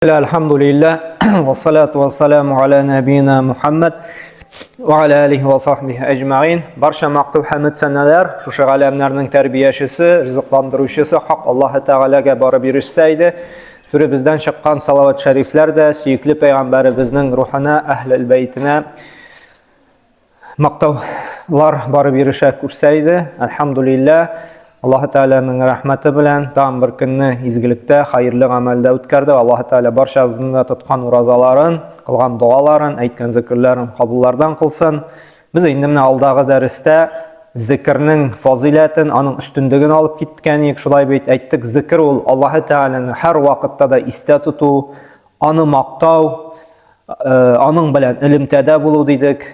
Әлхәмдулилләһ, вассалату вассаламу аля нәбина Мухаммад ва аля алихи ва сахбихи әҗмәгин. Барча мактау хәмд сәнәләр шушы галәмнәрнең тәрбиячесе, ризыкландыручысы Хак Аллаһы Тәгаләгә барып ирешсә иде. Түребездән чыккан салават шәрифләр дә сөекле пәйгамбәребезнең рухына, әһлел бәйтенә мактаулар барып ирешә күрсә иде. Әлхәмдулиллә, Аллаһы Тәгаләнең рәхмәте белән тагын бер көнне изгелектә, хәерле гамәлдә үткәрде. Аллаһы Тәгалә барчабызның да тоткан уразаларын, кылган догаларын, әйткән зикерләрен кабуллардан кылсын. Без инде менә алдагы дәрестә зикернең фазыйләтен, аның өстенлеген алып киткән идек. Шулай бит әйттек, зикер ул Аллаһы Тәгаләне һәр вакытта да истә тоту, аны мактау, аның белән элемтәдә булу дидек.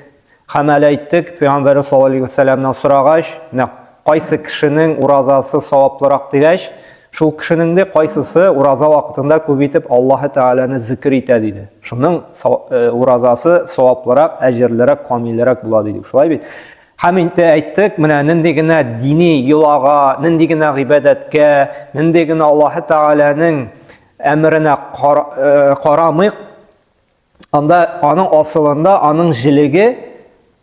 Һәм әле әйттек, Пәйгамбәр саллаллаһу алейһи вәсәлләмнән сорагач, менә кайсы кешенең уразасы саваплырак дигәч, шул кешенең дә кайсысы ураза вакытында күп итеп Аллаһы Тәгаләне зикер итә диде. Шуның уразасы саваплырак, әҗерлерәк, камилрәк була диде. Шулай бит? Һәм инде әйттек, менә нинди генә дини йолага, нинди генә гыйбадәткә, нинди генә Аллаһы Тәгаләнең әмеренә карамыйк, анда аның асылында аның җелеге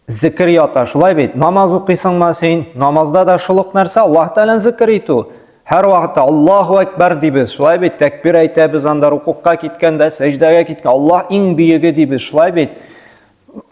зикер ята. Шулай бит? Намаз укыйсыңмы син? Намазда да шул ук нәрсә, Аллаһ Тәгаләне зикер итү. Һәр вакытта Аллаһу әкбәр дибез. Шулай бит? Тәкбир әйтәбез анда рукукка киткәндә, сәҗдәгә киткәндә Аллаһ иң бөеге дибез. Шулай бит?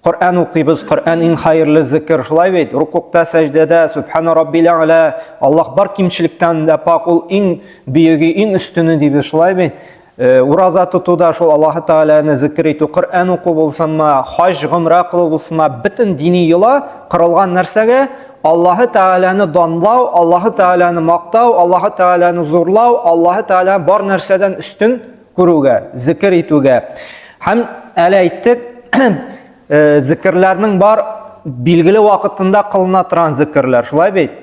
Коръән укыйбыз, Коръән иң хәерле зикер, шулай бит? Рукукта, сәҗдәдә, Субхана раббил әгълә, Аллаһ бар кимчелектән дә пак, ул иң бөеге, иң өстене дибез, шулай бит? Ураза тотуда шул Аллаһ Тәгаләне зикер итү, Коръән уку булсынмы, хаҗ, гомрә кылу булсынмы, бөтен дини йола корылган нәрсәгә Аллаһ Тәгаләне данлау, Аллаһ Тәгаләне мактау, Аллаһ Тәгаләне зурлау, Аллаһ Тәгаләне бар нәрсәдән өстен күрүгә, зикер итүгә. Һәм әле әйттек, зикерләрнең бар билгеле вакытында кылына торган зикерләр, шулай бит?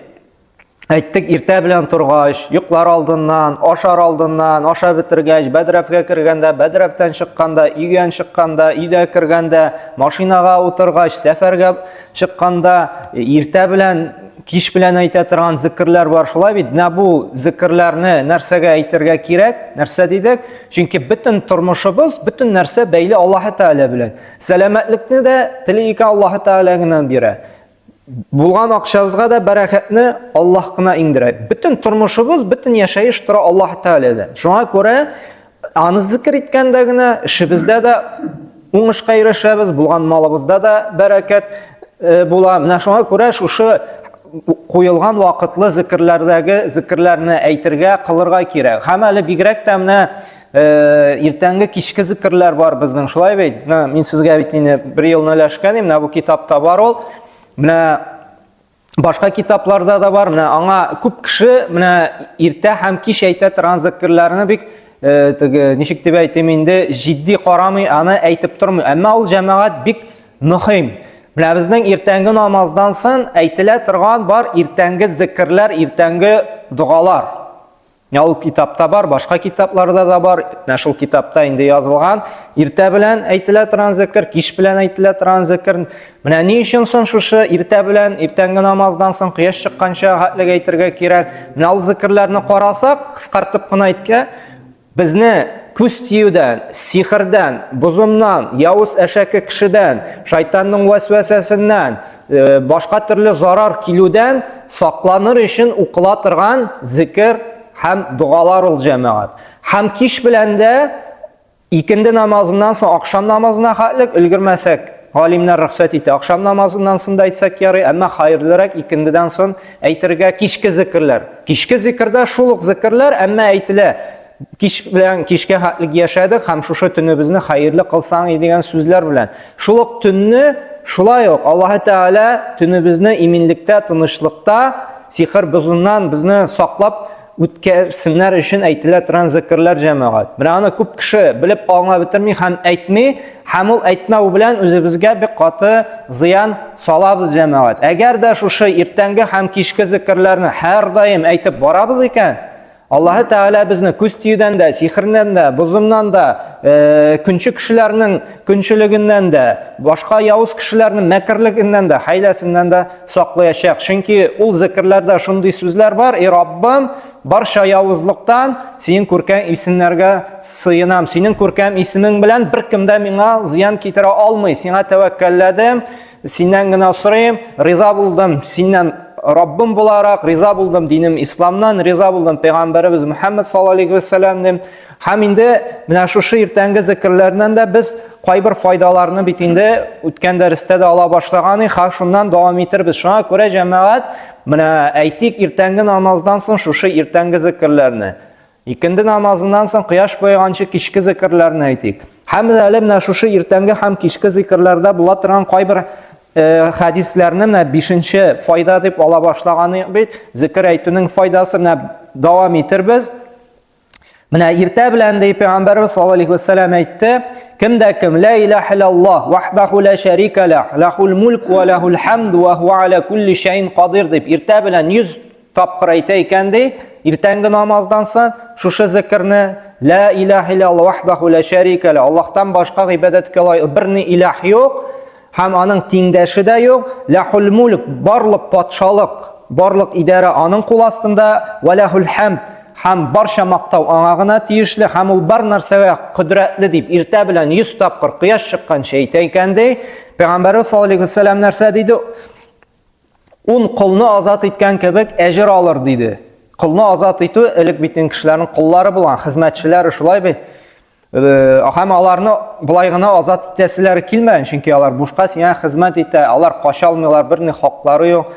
Әйттек, иртә белән торгач, йоклар алдыннан, ашар алдыннан, аша бетергәч, бәдрәфкә кергәндә, бәдрәфтән чыкканда, өйгән чыкканда, өйдә кергәндә, машинага утыргач, сәфәргә чыкканда, иртә белән кич белән әйтә торган зикерләр бар, шулай бит? Менә бу зикерләрне нәрсәгә әйтергә кирәк? Нәрсә дидек? Чөнки бөтен тормышыбыз, бөтен нәрсә бәйле Аллаһ Тәгалә белән. Сәламәтлекне дә тели икән Аллаһ Тәгалә генә бирә. Булган акчабызга да бәрәкәтне Аллаһ кына иңдерә. Бөтен тормышыбыз, бөтен яшәеш тора Аллаһ Тәгаләдән. Шуңа күрә аны зикер иткәндә генә эшебездә дә уңышка ирешәбез, булган малыбызда да бәрәкәт була. Менә шуңа күрә шушы куелган вакытлы зикерләрдәге зикерләрне әйтергә, кылырга кирәк. Һәм әле бигрәк тә менә иртәнге кичке зикерләр бар безнең, шулай бит? Менә мин сезгә бит инде бер елны өләшкән идем, менә бу китапта бар ул. Менә башка китапларда да бар. Менә аңа күп кеше менә иртә һәм кич әйтә торган зикерләрне бик теге ничек дип әйтим инде җитди карамый, аны әйтеп тормый. Әмма ул җәмәгать бик мөһим. Менә безнең иртәнге намаздан соң әйтелә торган бар иртәнге зикерләр, иртәнге догалар. Менә ул китапта бар, башка китапларда да бар. Менә шул китапта инде язылган. Иртә белән әйтелә торган зикер, кич белән әйтелә торган зикер. Менә ни өчен соң шушы иртә белән, иртәнге намаздан соң кояш чыкканча хәтлек әйтергә кирәк? Менә ул зикерләрне карасак, кыскартып кына әйткә, безне күз тиюдән, сихердән, бозымнан, явыз әшәке кешедән, шайтанның вәсвәсәсеннән, башка төрле зарар килүдән сакланыр өчен укыла торган зикер һәм догалар ул җәмәгать. Һәм кич белән дә икенде намазыннан соң ахшам намазына хәтлек өлгермәсәк, галимнәр рөхсәт итә. Ахшам намазыннан соң да әйтсәк ярый, әмма хәерлерәк икендедән соң әйтергә кичке зикерләр. Кичке зикердә шул ук зикерләр, әмма әйтелә. Кич белән кичкә хәтлек яшәдек һәм шушы төнебезне хәерле кылсаң иде дигән сүзләр белән. Шул ук төнне шулай ук Аллаһ Тәгалә төнебезне иминлектә, тынычлыкта, сихер бозыннан безне саклап үткәрсеннәр өчен әйтелә торган зикерләр җәмәгать. Менә аны күп кеше белеп аңлап бетерми һәм әйтми, һәм ул әйтмәү белән үзебезгә бик каты зыян салабыз җәмәгать. Әгәр дә шушы иртәнге һәм кичке зикерләрне һәрдаим әйтеп барабыз икән, Аллаһы Тәгалә безне күз тиюдән дә, сихердән дә, бозымнан да, э, көнче кешеләрнең көнчелегеннән дә, башка явыз кешеләрнең мәкерлегеннән дә, хәйләсеннән дә саклаячак. Чөнки ул зикерләрдә шундый сүзләр бар: "Эй Раббым, барча явызлыктан синең күркәм исемнәргә сыенам. Синең күркәм исемең белән беркем дә миңа зыян китерә алмый. Сиңа тәвәккәлләдем, Синнән генә сорыйм, риза булдым, синнән Раббым буларак риза булдым, динем исламнан риза булдым, пәйгамбәребез Мөхәммәд саллаллаһу алейхи ва сәлләмнең. Һәм инде менә шушы иртәнге зикерләрдән дә без кайбер файдаларны бит инде үткән дәрестә дә ала башлаган идек, һәм шуннан дәвам итербез. Шуңа күрә җәмәгать, менә әйтик, иртәнге намаздан соң шушы иртәнге зикерләрне Икенде намазыннан соң кояш баеганчы кичке зикерләрне әйтик. Һәм әле менә шушы иртәнге һәм кичке зикерләрдә була торган кайбер э, хәдисләрне менә бишенче файда дип ала башлаган бит. Зикер әйтүнең файдасы менә дәвам итербез. Менә иртә белән ди Пәйгамбәрбез саллаллаһу алейхи вәсәлләм әйтте, кем дә кем ла илаһа иллаллаһ вахдаху ла шәрика лах, лахул мульк ва лахул хамд ва хуа аля кулли шәйин кадир дип иртә белән 100 тапкыр әйтә икән ди, иртәнге намаздан соң шушы зикерне Ла илаһ иллаллаһ вахдаху ла шәрика ла. Аллаһтан башка гыйбадәткә лаек бер ни илаһ юк һәм аның тиңдәше дә юк. Лахул мулк барлык патшалык, барлык идарә аның кул астында. Ва лахул хамд һәм барча мактау аңа гына тиешле һәм ул бар нәрсәгә кодрәтле дип иртә белән 100 тапкыр кояш чыкканчы әйтә икән ди. Пәйгамбәрбез саллаллаһу алейһи вәсәлләм нәрсә диде? Ун колны азат иткән кебек әҗер алыр, диде. Колны азат итү элек бит инде кешеләрнең коллары булган, хезмәтчеләре шулай бит. Э, һәм аларны болай гына азат итәселәре килмәгән, чөнки алар бушка сиңа хезмәт итә, алар кача алмыйлар, берни хаклары юк.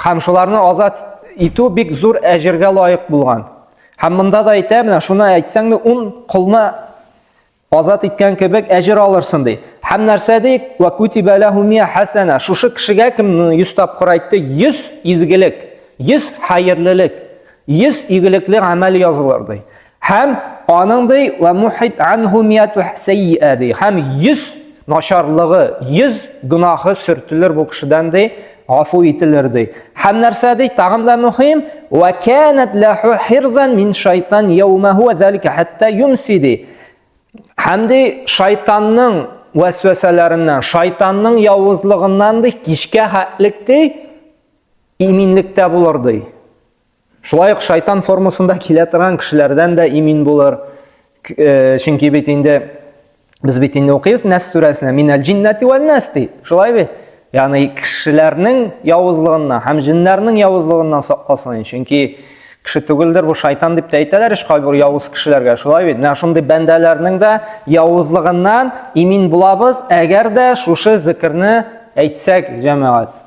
Һәм шуларны азат итү бик зур әҗергә лаек булган. Һәм монда да әйтә, менә шуны әйтсәң дә, ун колны Азат иткән кебек әҗер алырсың ди. Һәм нәрсә ди? Ва кутиба лаху мия хасана. Шушы кешегә кем 100 тапкыр әйтте, 100 изгелек, 100 хәерлелек, 100 игелекле гамәл язылыр ди. Һәм аның ди ва мухит анху мияту саййа ди. Һәм 100 начарлыгы, 100 гөнаһы сөртелер бу кешедән ди, гафу ителер ди. Һәм нәрсә ди? Тагын да мөһим, ва канат лаху хирзан мин шайтан яумаху ва залика хатта юмси ди. Һәм ди шайтанның вәсвәсәләреннән, шайтанның явызлыгыннан ди кичкә хәтлек ди иминлектә булыр ди. Шулай ук шайтан формасында килә торган кешеләрдән дә имин булыр. Э, чөнки бит инде без бит инде укыйбыз Нәс сүрәсенә минәл җиннәти вән нәс ди. Шулай бит? Ягъни кешеләрнең явызлыгыннан һәм җеннәрнең явызлыгыннан сакласын. Чөнки кеше түгелдер бу шайтан дип тә әйтәләр ич кайбер явыз кешеләргә. Шулай бит? Менә шундый бәндәләрнең дә явызлыгыннан имин булабыз, әгәр дә шушы зикерне әйтсәк, җәмәгать.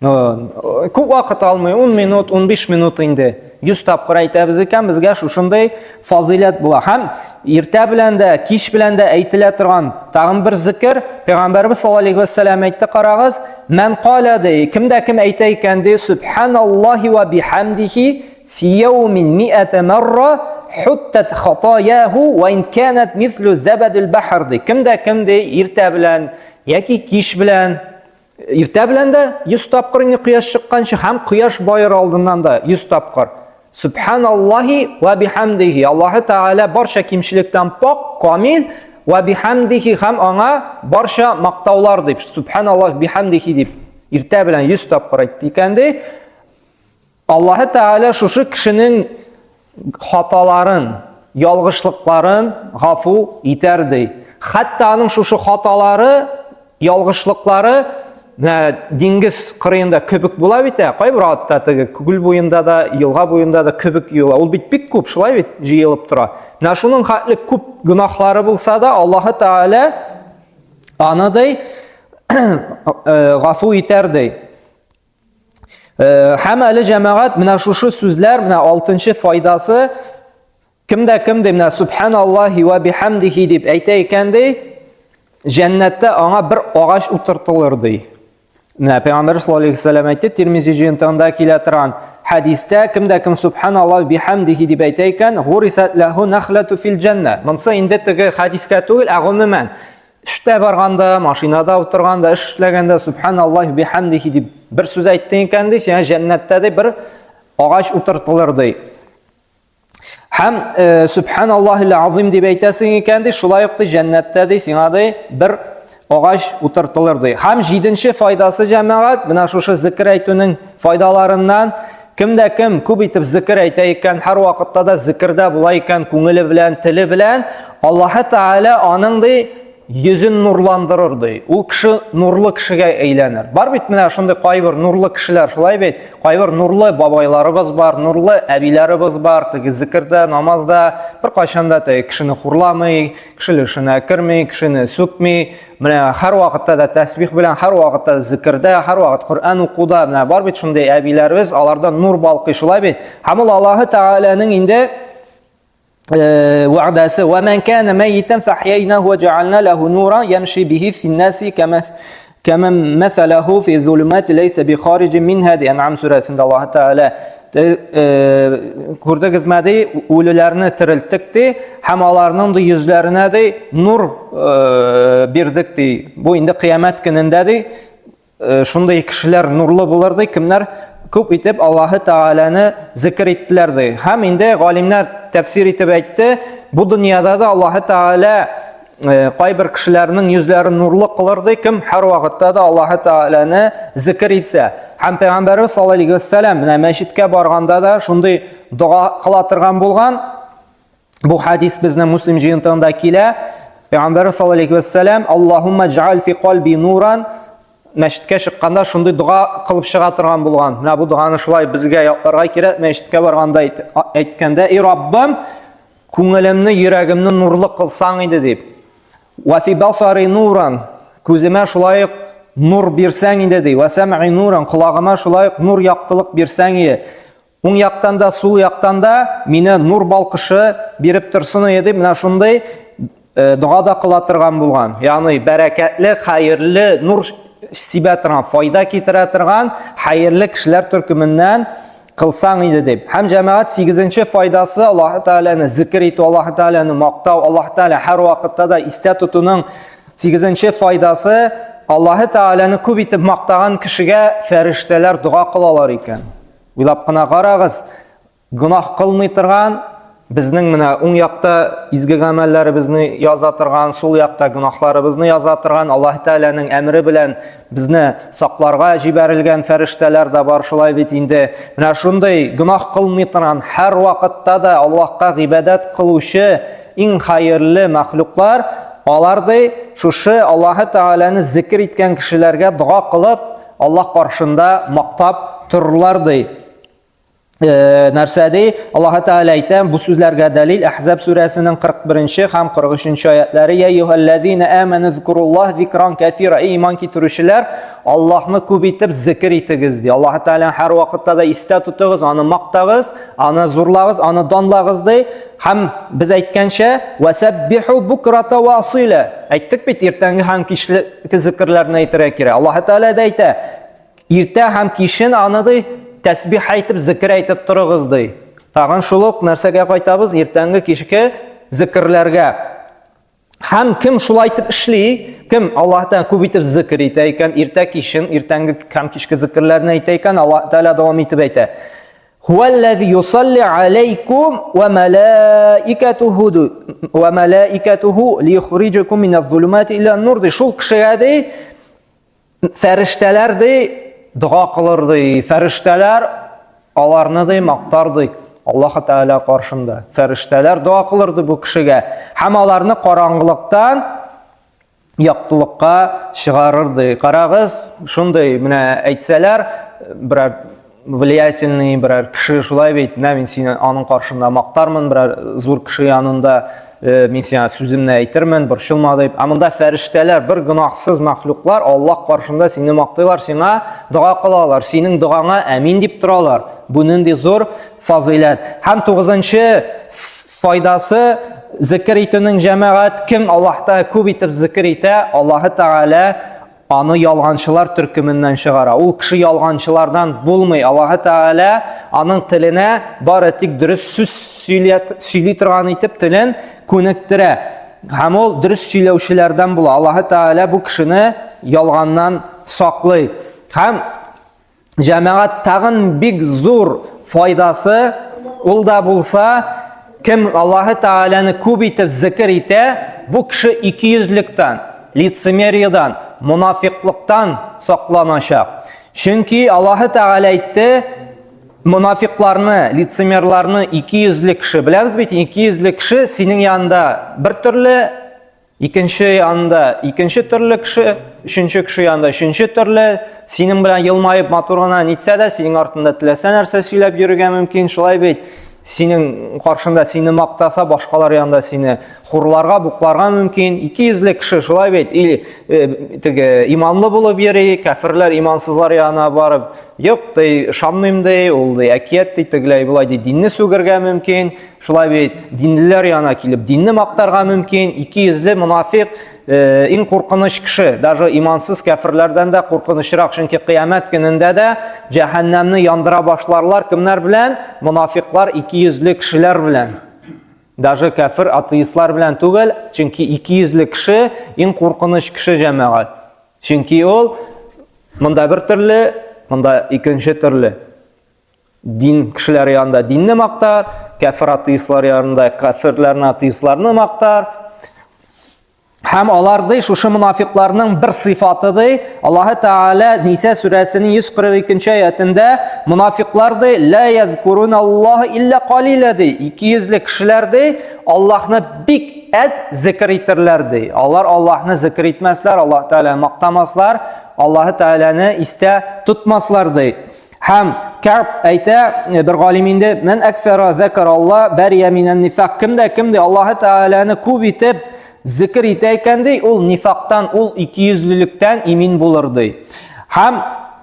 Күп вакыт алмый, 10 минут, 15 минут инде. 100 тапкыр әйтәбез икән, безгә шушындый фазыйләт була. Һәм иртә белән дә, кич белән дә әйтелә торган тагын бер зикер, Пәйгамбәрбез саллаллаһу алейһи ва сәлләм әйтте, карагыз, Мән каля ди, кем дә кем әйтә икән ди, Субханаллаһи ва бихамдихи фи яумин ми'ата марра хуттат хатаяху ва ин канат мислу забадил бахр ди. Кем дә кем ди, иртә белән яки кич белән Иртә белән дә 100 тапкыр инде кояш чыкканчы һәм кояш баер алдыннан да 100 тапкыр. Субханаллаһи ва бихамдихи. Аллаһы Тәгалә барча кимчелектән пак, камил ва бихамдихи һәм аңа барча мактаулар дип, субханаллаһ бихамдихи дип иртә белән 100 тапкыр әйтте икән ди. Аллаһы Тәгалә шушы кешенең хаталарын, ялгышлыкларын гафу итәр ди. Хәтта аның шушы хаталары, ялгышлыклары менә диңгез кырыенда көбек була бит ә, кайбер атта теге күл буенда да, елга буенда да көбек юла. Ул бит бик күп, шулай бит җыелып тора. Менә шуның хәтле күп гөнаһлары булса да, Аллаһы Тәгалә аны ди гафу итәр ди. Э, һәм әле җәмәгать менә шушы сүзләр, менә алтынчы файдасы кемдә кем ди, менә субханаллаһи ва бихамдихи дип әйтә икән ди, җәннәттә аңа бер агач утыртылыр ди. Менә Пәйгамбәр саллаллаһу алейһи вәсәлләм әйтте, Тирмизи җыентыгында килә торган хәдистә, кемдә кем субханаллаһи бихамдихи дип әйтә икән, гурисат лаху нахлату фил җәннә. Монсы инде теге хәдискә түгел, ә гомумән Эштә барганда, машинада утырганда, эш эшләгәндә субханаллаһи бихамдихи дип бер сүз әйттең икән ди, сиңа җәннәттә ди бер агач утыртылыр ди. Һәм э, Сүбханаллаһил азим дип әйтәсең икән ди, шулай ук ди җәннәттә ди сиңа ди бер агач утыртылыр ди. Һәм җиденче файдасы җәмәгать, менә шушы зикер әйтүнең файдаларыннан кем дә кем күп итеп зикер әйтә икән, һәр вакытта да зикердә була икән, күңеле белән, теле белән, Аллаһы Тәгалә аның ди йөзен нурландырыр ди. Ул кеше нурлы кешегә әйләнер. Бар бит менә шундый кайбер нурлы кешеләр, шулай бит? Кайбер нурлы бабайларыбыз бар, нурлы әбиләребез бар, теге зикердә, намазда беркайчан да теге кешене хурламый, кеше өлешенә керми, кешене сүкми. Менә һәр вакытта да тәсбих белән, һәр вакытта зикердә, һәр вакыт Коръән укуда, менә бар бит шундый әбиләребез, аларда нур балкый, шулай бит? Һәм ул Аллаһы Тәгаләнең инде вәгъдәсе ва ман кана мәйитән фәхьяйнаху ва җәгальна ләһу нура ямши бихи финнаси кама кама мәсәләһу фи зулумати ләйсә бихариҗин минһа ди Ән'ам сүрәсендә Аллаһ Тәгалә күрдегезме ди үлеләрне терелттек ди һәм аларның ди йөзләренә ди нур бирдек ди бу инде кыямәт көнендә ди Э, шундый кешеләр нурлы булыр ди, кемнәр күп итеп Аллаһы Тәгаләне зикр иттеләр ди. Һәм инде галимнәр тәфсир итеп әйтте, бу дөньяда да Аллаһы Тәгалә э, кайбер кешеләрнең йөзләрен нурлы кылыр ди, кем һәр вакытта да Аллаһы Тәгаләне зикр итсә. Һәм Пәйгамбәрбез саллаллаһу алейһи вәссәлам менә мәчеткә барганда да шундый дога кыла торган булган. Бу хадис безнең Муслим җыентыгында килә. Пәйгамбәр саллаллаһу алейһи вәссәлам, Аллаһумма җәгъал фи кальби нуран мәчеткә чыкканда шундый дога кылып чыга торган булган. Менә бу доганы шулай безгә ятларга кирәк, мәчеткә барганда әйткәндә, "Эй Раббым, күңелемне, йөрәгемне нурлы кылсаң иде" дип. Ва фи басари нуран, күземә шулай ук нур бирсәң иде ди. Ва сам'i нуран, колагыма шулай ук нур яктылык бирсәң иде. Уң яктан да, сул яктан да мине нур балкышы биреп торсын иде дип, менә шундый э, дога да кыла торган булган. Ягъни бәрәкәтле, хәерле нур сибә торган, файда китерә торган хәерле кешеләр төркеменнән кылсаң иде дип. Һәм җәмәгать сигезенче файдасы Аллаһ Тәгаләне зикр итү, Аллаһ Тәгаләне мактау, Аллаһ Тәгалә һәр вакытта да истә тотуның сигезенче файдасы Аллаһ Тәгаләне күп итеп мактаган кешегә фәрештәләр дога кылалар икән. Уйлап кына карагыз, гөнаһ кылмый торган, безнең менә уң якта изге гамәлләребезне яза торган, сул якта гөнаһларыбызны яза торган Аллаһ Тәгаләнең әмере белән безне сакларга җибәрелгән фәрештәләр дә бар, шулай бит инде. Менә шундый гөнаһ кылмый торган, һәр вакытта да Аллаһка гыйбадәт кылучы иң хәерле мәхлуклар, алар ди шушы Аллаһ Тәгаләне зикр иткән кешеләргә дога кылып, Аллаһ каршында мактап торырлар ди. Э, нәрсә ди? Аллаһ Тәгалә әйтә, бу сүзләргә дәлил Әхзаб сүрәсенең 41 һәм 43 аятләре. Я юһаллазина аману зкуруллаһ зикран кәсира. Эй иман китерүчеләр, Аллаһны күп итеп зикр итегез ди. Аллаһ Тәгаләне һәр вакытта да истә тотыгыз, аны мактагыз, аны зурлагыз, аны данлагыз ди. Һәм без әйткәнчә, вәсәббиху букрата ва асила. Әйттек бит, иртәнге һәм кичле зикерләрне әйтергә кирәк. Аллаһ Тәгалә дә әйтә, иртә һәм кичен аны ди, тәсбих әйтеп, зикер әйтеп торыгыз ди. Тагын шул ук нәрсәгә кайтабыз? Иртәнге кичке зикерләргә. Һәм кем шулай итеп эшли, кем Аллаһ Тәгалә күп итеп зикер итә икән, иртә кичен, иртәнге һәм кичке зикерләрне әйтә икән, Аллаһ Тәгалә дәвам итеп әйтә. Хуаллази юсалли алейкум ва малаикатуху ва малаикатуху лиюхриджакум миназ-зулумати иля нур. Ди шул кешегә ди Фәрештәләр ди дога кылыр ди. Фәрештәләр аларны ди мактар ди. Аллаһ Тәгалә каршында. Фәрештәләр дога кылыр ди бу кешегә. Һәм аларны караңгылыктан яктылыкка чыгарыр ди. Карагыз, шундый менә әйтсәләр, берәр влиятельный берәр кеше шулай бит, менә мин сине аның каршында мактармын, берәр зур кеше янында э, мин сиңа сүземне әйтермен, борчылма дип. Ә монда фәрештәләр, бер гөнаһсыз мәхлуклар Аллаһ каршында сине мактыйлар, сиңа дога кылалар, синең догаңа әмин дип торалар. Бу нинди зур фазыйләт. Һәм тугызынчы файдасы зикер итүнең җәмәгать, кем Аллаһта күп итеп зикер итә, Аллаһы Тәгалә аны ялганчылар төркеменнән чыгара. Ул кеше ялганчылардан булмый. Аллаһы Тәгалә аның теленә бары тик дөрес сүз сөйли торган итеп телен күнектерә. Һәм ул дөрес сөйләүчеләрдән була. Аллаһы Тәгалә бу кешене ялганнан саклый. Һәм җәмәгать тагын бик зур файдасы ул да булса. Кем Аллаһы Тәгаләне күп итеп зикер итә, бу кеше икейөзлектән, лицемериядән, монафиклыктан сакланачак. Чөнки Аллаһы Тәгалә әйтте, монафикларны, лицемерларны икейөзле кеше, беләбез бит, икейөзле кеше синең янында бер төрле, Икенче янында икенче төрле кеше, өченче кеше янында өченче төрле, синең белән елмаеп матур гына нитсә дә, синең артында теләсә нәрсә сөйләп йөрергә мөмкин, шулай бит. Синең каршында сине мактаса, башкалар янында сине хурларга, букларга мөмкин. Ике йөзле кеше, шулай бит. Или э, теге иманлы булып йөри, кәферләр имансызлар янына барып, юк, ди, ышанмыйм ди, ул ди, әкият ди, тегеләй болай ди, динне сүгергә мөмкин. Шулай бит, динлеләр янына килеп, динне мактарга мөмкин, икейөзле монафик э, иң куркыныч кеше, даже имансыз кәферләрдән дә куркынычрак, чөнки кыямәт көнендә дә җәһәннәмне яндыра башларлар кемнәр белән? Монафиклар, икейөзле кешеләр белән. Даже кәфер атеистлар белән түгел, чөнки икейөзле кеше иң куркыныч кеше җәмәгать. Чөнки ул монда бер төрле, монда икенче төрле. Дин кешеләре янында динне мактар, кәфер атеистлар янында кәферләрне, атеистларны мактар. Һәм алар ди, шушы мунафикларның бер сыйфаты ди, Аллаһы Тәгалә Ниса сүрәсенең 142 аятендә мунафиклар ди, ла язкурун Аллаһ илля калила ди, икейөзле кешеләр ди, Аллаһны бик әз зикр итерләр ди. Алар Аллаһны зикр итмәсләр, Аллаһ Тәгаләне мактамаслар, Аллаһы Тәгаләне истә тотмаслар ди. Һәм Кәб әйтә, э, бер галим инде, "Мән әксәра зәкәр Алла бәрия минән нифак." Кем дә кем ди Аллаһы Тәгаләне күп итеп зикр итә икән ди, ул нифактан, ул икейөзлелектән имин булыр ди. Һәм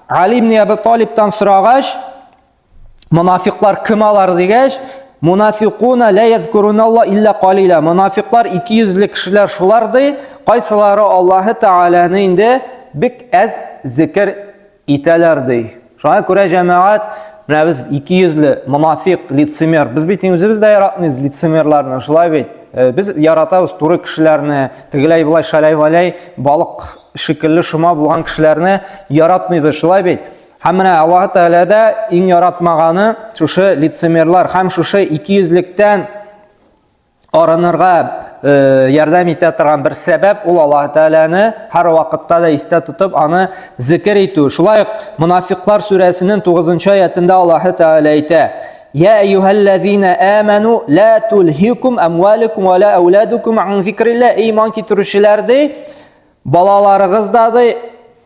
Али ибн Әби Талибтан сорагач, монафиклар кем алар дигәч, Мунафикуна ла язкуруна Алла илля калила. Мунафиклар икейөзле кешеләр шулар ди, кайсылары Аллаһы Тәгаләне инде бик әз зикр итәләр ди. Шуңа күрә җәмәгать, менә без икейөзле, монафик, лицемер. Без бит үзебез дә яратмыйбыз лицемерларны, шулай бит. Э, без яратабыз туры кешеләрне, тегеләй болай шалай-валай балык шикелле шома булган кешеләрне яратмыйбыз, шулай бит. Һәм менә Аллаһ Тәгалә дә иң яратмаганы шушы лицемерлар һәм шушы икейөзлектән арынырга э, ярдәм итә торган бер сәбәп ул Аллаһ Тәгаләне һәр вакытта да истә тотып аны зикер итү. Шулай ук Мунафиклар сүрәсенең 9 аятында Аллаһ Тәгалә әйтә: Я әйюһәлләзина аману ла тулһикум амвалукум ва ла ауладукум ан зикрилла. Эй иман китерүчеләр ди, балаларыгыз да ди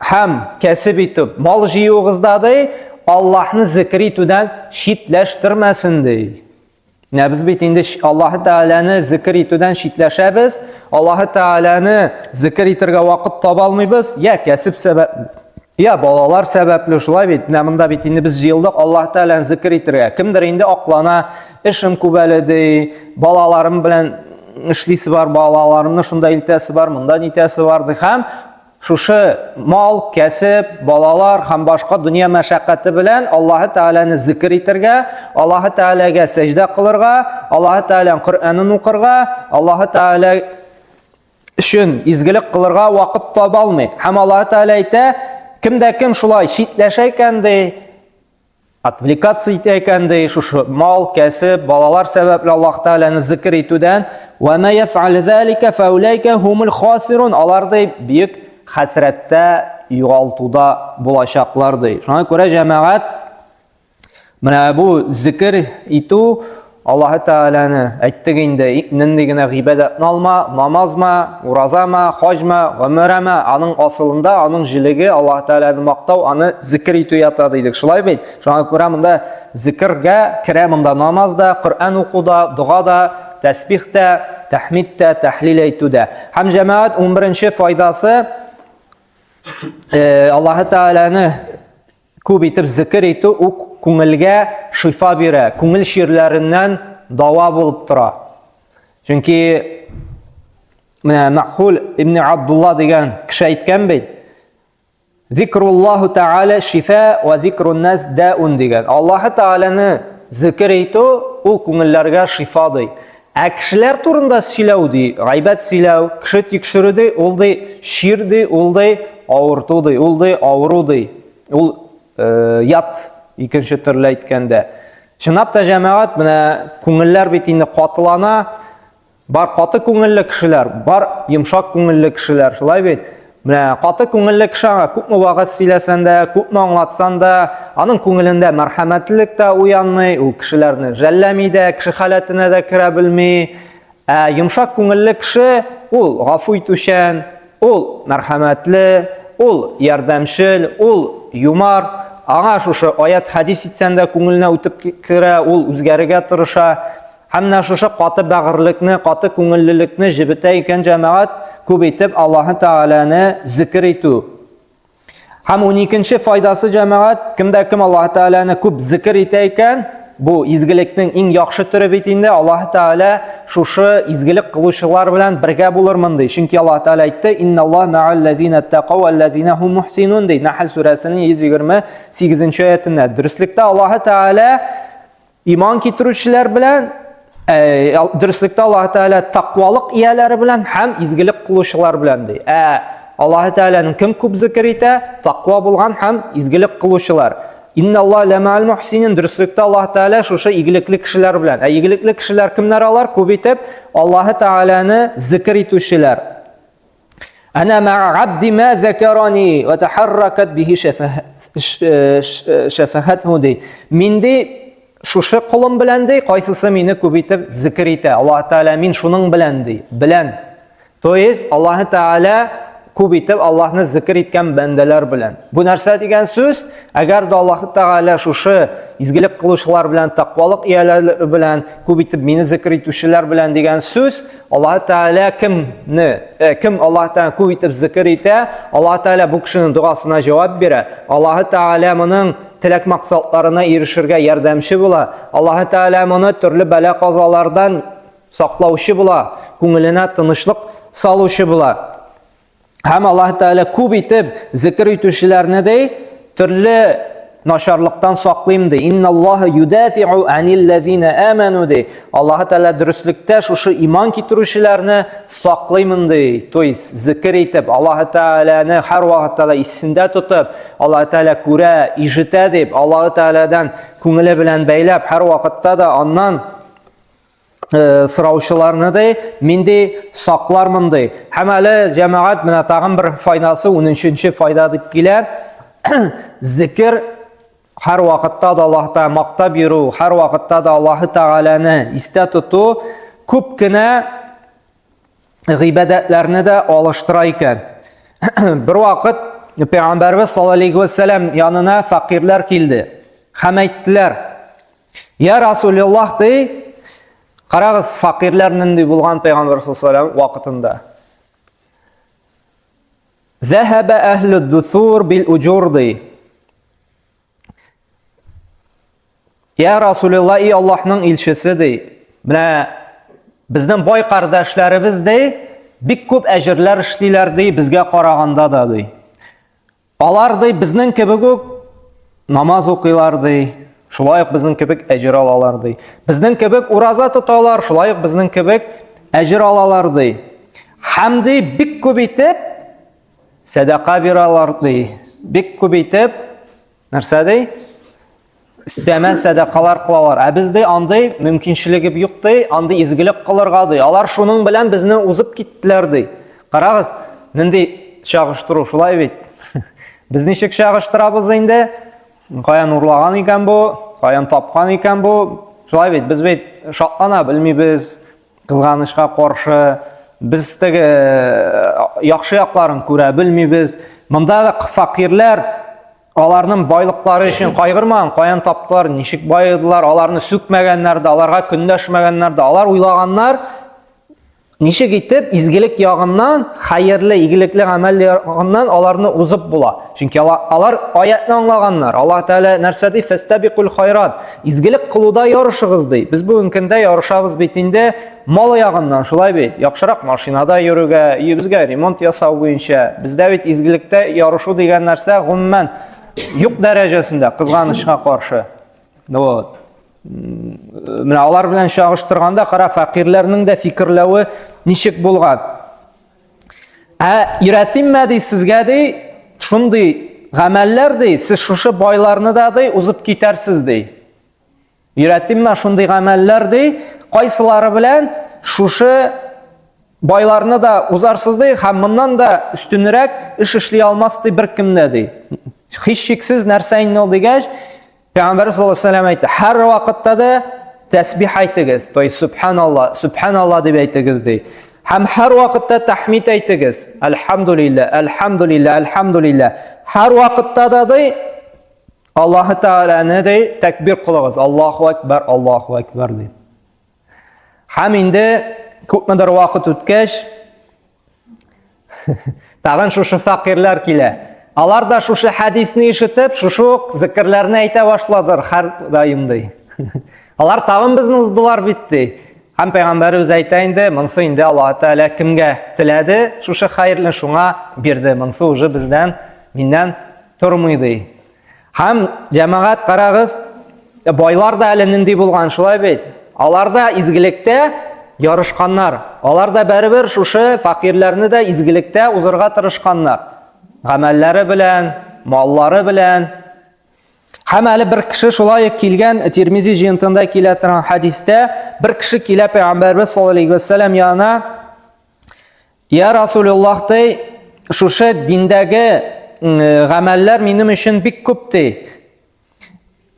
һәм кәсеп итеп мал җыюыгыз да ди, Аллаһны зикер итүдән читләштермәсен ди. Менә без бит инде Аллаһы Тәгаләне зикер итүдән читләшәбез, Аллаһы Тәгаләне зикер итергә вакыт таба алмыйбыз, я кәсеп сәбәп, я балалар сәбәпле, шулай бит. Менә монда бит инде без җыелдык Аллаһы Тәгаләне зикер итергә. Кемдер инде аклана, эшем күп әле ди, балаларым белән эшлисе бар, балаларымны шунда илтәсе бар, монда нитәсе бар ди. Һәм Шушы мал, кәсеп, балалар һәм башка дөнья мәшәкате белән Аллаһы Тәгаләне зикер итәргә, Аллаһы Тәгаләгә сәҗдә кылырга, Аллаһы Тәгаләнең Коръәнен укырга, Аллаһы Тәгалә өчен изгелек кылырга вакыт таба алмый. Һәм Аллаһы Тәгалә әйтә, кем дә кем шулай читләшә икән ди, отвлекаться итә икән ди, шушы мал, кәсеп, балалар сәбәпле Аллаһ Тәгаләне зикер итүдән, ва ма яф'ал залика фауляйка хумул хасирун, алар ди бөек хәсрәттә, югалтуда булачаклар ди. Шуңа күрә җәмәгать менә бу зикер итү Аллаһы Тәгаләне әйттек инде, нинди генә гыйбадәтне алма, намазмы, уразамы, хаҗмы, гомрәме, аның асылында, аның җелеге Аллаһы Тәгаләне мактау, аны зикер итү ята дидек. Шулай бит? Шуңа күрә монда зикергә керә монда намаз да, Коръән уку да, дога да, тәсбих тә, тәхмид тә, тәхлил әйтү дә. Һәм җәмәгать 11 файдасы э, Аллаһы Тәгаләне Күп итеп зикер итү үк күңелгә шифа бирә, күңел чирләреннән дава булып тора. Чөнки менә Мәхул ибн Абдулла дигән кеше әйткән бит, Зикруллаһу Тааля шифа ва зикрун нас даун дигән. Аллаһы Тааляны зикер итү ул күңелләргә шифа ди. Ә кешеләр турында сөйләү ди, гайбәт сөйләү, кеше тикшерү ди, ул ди чир ди, ул ди авырту ди, ул ди авыру ди. Ул э, ят икенче төрле әйткәндә. Чынлап та җәмәгать, менә күңелләр бит инде катылана. Бар каты күңелле кешеләр, бар йомшак күңелле кешеләр, шулай бит? Менә каты күңелле кеше аңа күпме вәгазь сөйләсәң дә, күпме аңлатсаң да, аның күңелендә мәрхәмәтлелек тә уянмый, ул кешеләрне жәлләми дә, кеше халәтенә дә керә белми. Ә йомшак күңелле кеше ул гафу итүчән, ул мәрхәмәтле, ул ярдәмчел, ул юмарт. Аңа шушы аят хәдис итсәң дә күңеленә үтеп керә, ул үзгәрергә тырыша. Һәм менә шушы каты бәгырьлекне, каты күңеллелекне җебетә икән җәмәгать, күп итеп Аллаһы Тәгаләне зикер итү. Һәм 12-нче файдасы җәмәгать, кемдә кем Аллаһы Тәгаләне күп зикер итә икән, бу изгелекнең иң яхшы төре бит инде, Аллаһы Тәгалә шушы изгелек кылучылар белән бергә булырмын ди. Чөнки Аллаһы Тәгалә әйтте, "Инналлаһ мә'аллазина тақау валлазина хум мухсинун" ди. Нахл сүрәсенең 128 аятендә. Дөреслектә Аллаһы Тәгалә Иман китерүчеләр белән, ә, дөреслектә Аллаһ Тәгалә тәкъвалык ияләре белән һәм изгелек кылучылар белән ди. Ә Аллаһ Тәгаләнең кем күп зикер итә? Тәкъва булган һәм изгелек кылучылар. Инналлаһ ләмәл мухсинин дөреслектә Аллаһ Тәгалә шушы игелекле кешеләр белән. Ә игелекле кешеләр кемнәр алар? Күп итеп Аллаһ Тәгаләне зикер итүчеләр. Әнә мә'a габди ма закарани ва тахарракат бихи шәфәхәтһу ди. Мин ди шушы колым белән ди, кайсысы мине күп итеп зикер итә. Аллаһ Тәгалә мин шуның белән ди, белән. То есть Аллаһ Тәгалә күп итеп Аллаһны зикер иткән бәндәләр белән. Бу нәрсә дигән сүз? Әгәр дә Аллаһ Тәгалә шушы изгелек кылучылар белән, тәкъвалык ияләре белән, күп итеп мине зикер итүчеләр белән дигән сүз, Аллаһ Тәгалә кемне, э, кем Аллаһ Тәгалә күп итеп зикер итә, Аллаһ Тәгалә бу кешенең догасына җавап бирә. Аллаһ Тәгалә моның теләк максатларына ирешергә ярдәмче була. Аллаһ Тәгалә моны төрле бәла-казалардан саклаучы була, күңеленә тынычлык салучы була. Һәм Аллаһ Тәгалә күп итеп зикер итүчеләрне ди, төрле начарлыктан саклыйм ди. Инналлаһа юдафиу анил-лазина аману ди. Аллаһ Тәгалә дөреслектә шушы иман китерүчеләрне саклыймын ди. То есть зикер итеп, Аллаһ Тәгаләне һәр вакытта да исендә тотып, Аллаһ Тәгалә күрә, ишетә дип, Аллаһ Тәгаләдән күңеле белән бәйләп, һәр вакытта да аннан Э, сораучыларны ди, мин ди саклармын ди. Һәм әле җәмәгать менә тагын бер файдасы, 13нче файда дип килә. Зикер һәр вакытта да Аллаһ Тәгалә мактап йөрү, һәр вакытта да Аллаһ Тәгаләне истә тоту күп кенә гыйбадәтләрне дә алыштыра икән. Бер вакыт Пәйгамбәрбез саллаллаһу алейхи ва сәлләм янына фәкыйрьләр килде һәм әйттеләр: Я Расулуллах ди, карагыз, факирләр нинди булган пәйгамбәр саллаллаху вакытында. Зәһәбә әһлү дусур бил уҗур ди. Я Расулуллах, и Аллаһның илчесе ди. Менә безнең бай кардәшләребез ди, бик күп әҗерләр эшлиләр ди, безгә караганда да ди. Алар, ди, безнең кебек үк намаз укыйлар, ди. Шулай ук безнең кебек әҗер алалар, ди. Безнең кебек ураза тоталар, шулай ук безнең кебек әҗер алалар, ди. Һәм, ди, бик күп итеп сәдака бирәләр, ди. Бик күп итеп нәрсә ди? Өстәмә сәдакалар кылалар. Ә бездә андый мөмкинчелеге юк ди, андый изгелек кылырга ди. Алар шуның белән безне узып киттеләр ди. Карагыз, нинди чагыштыру, шулай бит? Без ничек чагыштырабыз инде? Каян урлаган икән бу? Каян тапкан икән бу? Шулай бит, без бит шатлана белмибез, кызганычка каршы. Без теге яхшы якларын күрә белмибез. Монда да факирләр Аларның байлыклары өчен кайгырмаган, каян таптылар, ничек баедылар, аларны сүкмәгәннәр дә, аларга көнләшмәгәннәр дә. Алар уйлаганнар, ничек итеп изгелек ягыннан, хәерле, игелекле гамәл ягыннан аларны узып була. Чөнки алар аятны аңлаганнар. Аллаһ Тәгалә нәрсә ди? Фәстәбикул хайрат. Изгелек кылуда ярышыгыз ди. Без бүгенге көндә ярышабыз бит инде мал ягыннан, шулай бит. Яхшырак машинада йөрүгә, өебезгә ремонт ясау буенча. Бездә бит изгелектә ярышу дигән нәрсә гомумән юк дәрәҗәсендә, кызганычка каршы. Вот. Менә алар белән чагыштырганда, кара, фәкыйрьләрнең дә фикерләве ничек булган. Ә өйрәтимме ди сезгә ди, шундый гамәлләр ди, сез шушы байларны да ди узып китәрсез ди. Өйрәтимме шундый гамәлләр ди, кайсылары белән шушы байларны да узарсыз ди һәм моннан да өстенрәк эш эшли алмас ди беркем дә ди. Һичшиксез нәрсә инде ул дигәч, Пәйгамбәр саллаллаһу алейһи вәсәлләм әйтте, һәр вакытта да тәсбих әйтегез, то есть субханалла, субханалла дип әйтегез ди. Һәм һәр вакытта тәхмид әйтегез. Әлхәмдулилла, әлхәмдулилла, әлхәмдулилла. Һәр вакытта да ди Аллаһы Тәгаләне ди тәкбир кылыгыз. Аллаһу акбар, Аллаһу акбар ди. Һәм инде күпмедер вакыт үткәч, тагын шушы фәкыйрьләр килә. Алар да шушы хәдисне ишетеп, шушы ук зикерләрне әйтә башладылар һәр даим ди. Алар тагын безне уздылар бит ди. Һәм пәйгамбәребез әйтә инде, монсы инде Аллаһ Тәгалә кемгә теләде, шушы хәерле шуңа бирде. Монсы уже бездән, миннән тормый ди. Һәм җәмәгать карагыз, байлар да әле нинди булган, шулай бит? Алар да изгелектә ярышканнар. Алар да бәребер шушы факирләрне дә изгелектә узырга тырышканнар. Гамәлләре белән, маллары белән. Һәм әле бер кеше шулай килгән, Тирмизи җыентында килә торган хәдистә, бер кеше килә пәйгамбәрбез саллаллаһу алейһи вәсәлләм янына, Я Расулуллах ди, шушы диндәге гамәлләр минем өчен бик күп ди.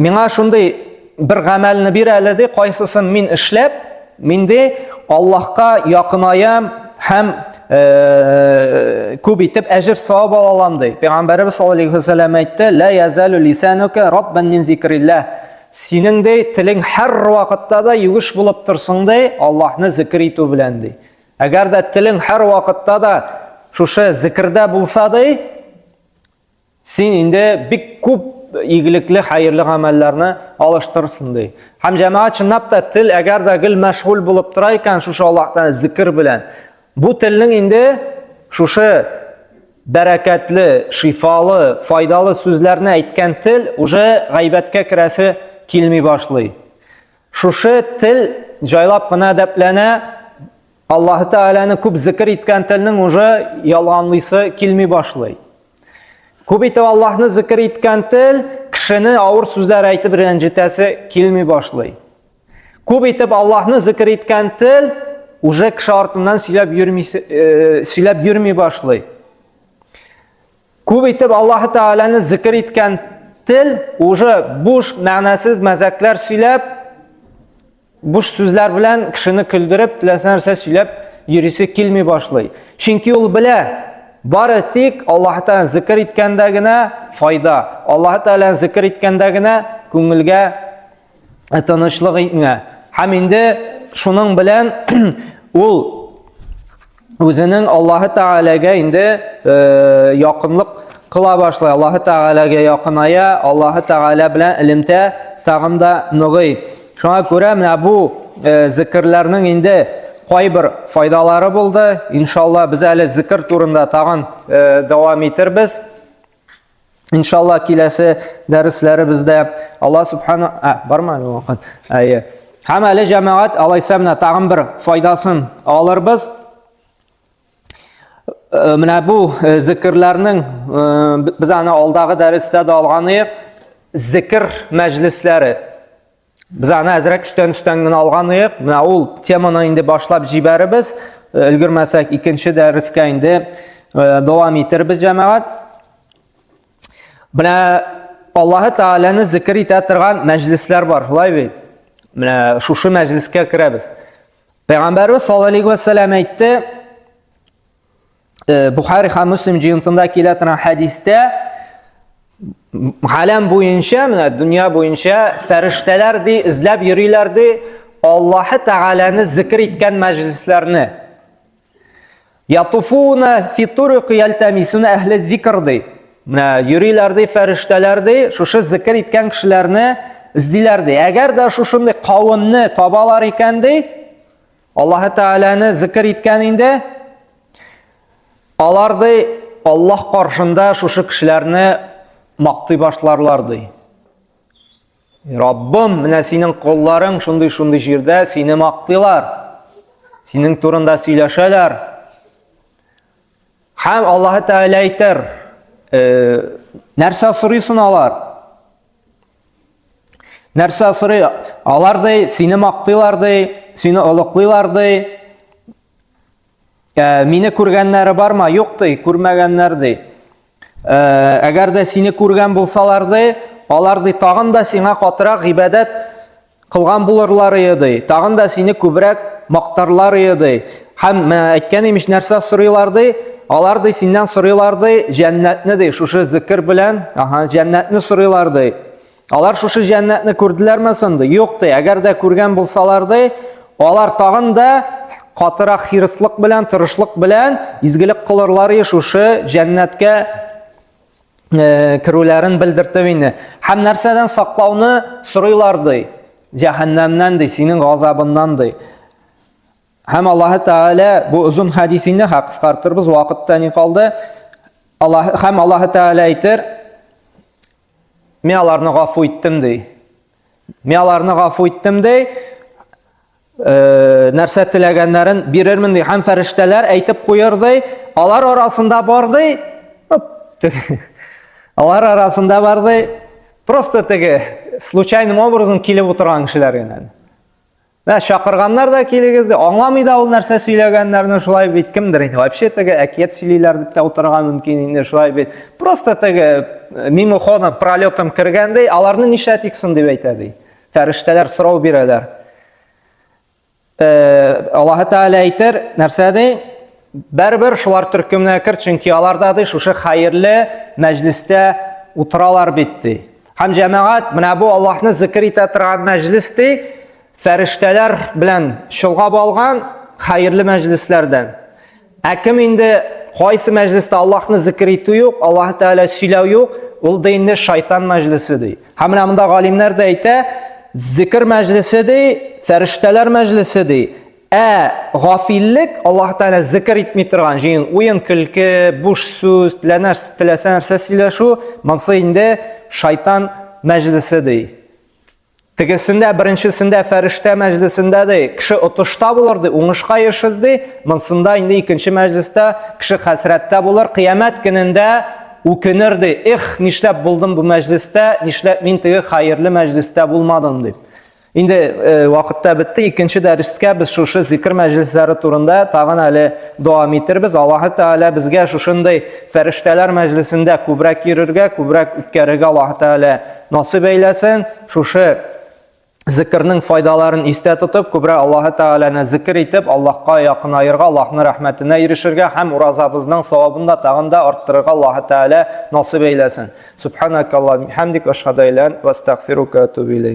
Миңа шундый бер гамәлне бир әле ди, кайсысын мин эшләп, мин ди Аллаһка якынаям һәм э, күп итеп әҗер савап ала алам ди. Пәйгамбәребез саллаллаһу алейһи вәсәлләм әйтте: "Ла язалу лисанука ратбан мин зикрилләһ." Синең ди телең һәр вакытта да юеш булып торсын ди, Аллаһны зикр итү белән ди. Әгәр дә телең һәр вакытта да шушы зикердә булса ди, син инде бик күп игелекле, хәерле гамәлләрне алыштырсын ди. Һәм җәмәгать чынлап та тел әгәр дә гел мәшгуль булып тора икән шушы Аллаһтан зикер белән, бу телнең инде шушы бәрәкәтле, шифалы, файдалы сүзләрне әйткән тел уже гайбәткә керәсе килми башлый. Шушы тел җайлап кына әдәпләнә, Аллаһы Тәгаләне күп зикер иткән телнең уже ялганлыйсы килми башлый. Күп итеп Аллаһны зикер иткән тел кешене авыр сүзләр әйтеп рәнҗетәсе килми башлый. Күп итеп Аллаһны зикер иткән тел уже кеше артыннан сөйләп йөрми, э, сөйләп йөрми башлый. Күп итеп Аллаһы Тәгаләне зикер иткән тел уже буш, мәгънәсез мәзәкләр сөйләп, буш сүзләр белән кешене көлдереп, теләсә нәрсә сөйләп йөрисе килми башлый. Чөнки ул белә, бары тик Аллаһы Тәгаләне зикер иткәндә генә файда, Аллаһы Тәгаләне зикер иткәндә генә күңелгә тынычлык иңә. Һәм инде шуның белән ул үзенең Аллаһы Тәгаләгә инде э, якынлык кыла башлый. Аллаһы Тәгаләгә якыная, Аллаһы Тәгалә белән элемтә тагын да ныгый. Шуңа күрә менә бу э, зикерләрнең инде кайбер файдалары булды. Иншалла без әле зикер турында тагын э, дәвам итербез. Иншалла киләсе дәресләребездә Алла субхана, ә, бармы әле вакыт? Әйе. Һәм әле җәмәгать алайса менә тагын бер файдасын алырбыз. Э, менә бу э, зикерләрнең э, без аны алдагы дәрестә дә алган идек. Зикер мәҗлесләре. Без аны әзрәк өстән-өстән генә алган идек. Менә ул теманы инде башлап җибәребез. Э, өлгермәсәк, икенче дәрескә инде э, дәвам итербез, җәмәгать. Менә Аллаһы Тәгаләне зикер итә торган мәҗлесләр бар, шулай бит? Менә шушы мәҗлескә керәбез. Пәйгамбәрбез саллаллаһу алейһи ва сәлләм әйтте, Э, Бухари һәм Муслим җыентында килә торган хәдистә галәм буенча, менә дөнья буенча фәрештәләр ди эзләп йөриләр ди Аллаһы Тәгаләне зикр иткән мәҗлесләрне. Ятуфуна фи турук ялтамисуна әһле зикр ди. Менә йөриләр ди фәрештәләр ди, шушы зикр иткән кешеләрне эзлиләр ди. Әгәр дә шушындый кавемне табалар икән ди, Аллаһы Тәгаләне зикр иткән инде, алар ди Аллаһ каршында шушы кешеләрне мактый башларлар ди. Раббым, менә синең колларың шундый-шундый җирдә сине мактыйлар. Синең турында сөйләшәләр. Һәм Аллаһы Тәгалә әйтер, э, нәрсә сорыйсың алар? Нәрсә сорый? Алар ди, сине мактыйлар ди, сине олыклыйлар ди. Ә, мине күргәннәре барма? Юк ди, күрмәгәннәр ди. Ә, әгәр дә сине күргән булсалар ди, алар ди тагын да сиңа катырак гыйбадәт кылган булырлар иде ди. Тагын да сине күбрәк мактарлар иде ди. Һәм әйткән имеш нәрсә сорыйлар ди? Алар ди синнән сорыйлар ди, җәннәтне ди, шушы зикер белән, аһа, җәннәтне сорыйлар ди. Алар шушы җәннәтне күрделәрме соң ди? Юк ди. Әгәр дә күргән булсалар ди, алар тагын да катырак хирыслык белән, тырышлык белән изгелек кылырлар и шушы җәннәткә э, керүләрен белдертеп инде. Һәм нәрсәдән саклауны сорыйлар ди? Җәһәннәмнән ди, синең газабыннан ди. Һәм Аллаһы Тәгалә бу озын хәдис инде, ха кыскартырбыз, вакыт та ни калды. Аллаһ һәм Аллаһы Тәгалә әйтер, Мин аларны гафу иттем ди. Мин аларны гафу иттем ди. Э, нәрсә теләгәннәрен бирермен ди. Һәм фәрештәләр әйтеп куер ди. Алар арасында бар ди. Алар арасында бар ди. Просто теге случайным образом килеп утырган кешеләр генә. Менә чакырганнар да килегез ди, аңламый да ул нәрсә сөйләгәннәрне, шулай бит кемдер инде вообще теге әкият сөйлиләр дип тә утырырга мөмкин инде, шулай бит. Просто теге э, мимоходом, пролетом кергән ди, аларны нишләтик соң дип әйтә ди. Фәрештәләр сорау бирәләр. Э, Аллаһы Тәгалә әйтер, нәрсә ди? Бәрбер шулар төркеменә кер, чөнки алар да ди шушы хәерле мәҗлестә утыралар бит ди. Һәм җәмәгать, менә бу Аллаһны зикр итә торган мәҗлес ди, фәрештәләр белән чолгап алган хәерле мәҗлесләрдән. Ә кем инде кайсы мәҗлестә Аллаһны зикр итү юк, Аллаһ Тәгалә сөйләү юк, ул да инде шайтан мәҗлесе ди. Һәм менә монда галимнәр дә әйтә, зикр мәҗлесе ди, фәрештәләр мәҗлесе ди. Ә гафиллек Аллаһ Тәгалә зикр итми торган җыен, уен, көлке, буш сүз, теләсә нәрсә сөйләшү, монсы инде шайтан мәҗлесе ди. Тегесендә, беренчесендә фәрештә мәҗлесендә ди, кеше отышта булыр ди, уңышка ирешер ди, монсында инде икенче мәҗлестә кеше хәсрәттә булыр, кыямәт көнендә үкенер ди. Эх, нишләп булдым бу мәҗлестә, нишләп мин теге хәерле мәҗлестә булмадым дип. Инде э, вакытта бетте. Икенче дәрескә без шушы зикр мәҗлесләре турында тагын әле дәвам итербез. Аллаһы Тәгалә безгә шушындый фәрештәләр мәҗлесендә күбрәк йөрергә, күбрәк үткәрергә Аллаһы Тәгалә насыйп әйләсен. Шушы зикрнең файдаларын истә тотып, күбрәк Аллаһы Тәгаләне зикр итеп, Аллаһка якынаерга, Аллаһның рәхмәтенә ирешергә һәм уразабызның савабын да тагын да арттырырга Аллаһы Тәгалә насыйп әйләсен. Субханакаллаху бихамдик, ашһаду ан ла илаһа илля анта, астагфирука ва атубу илейк.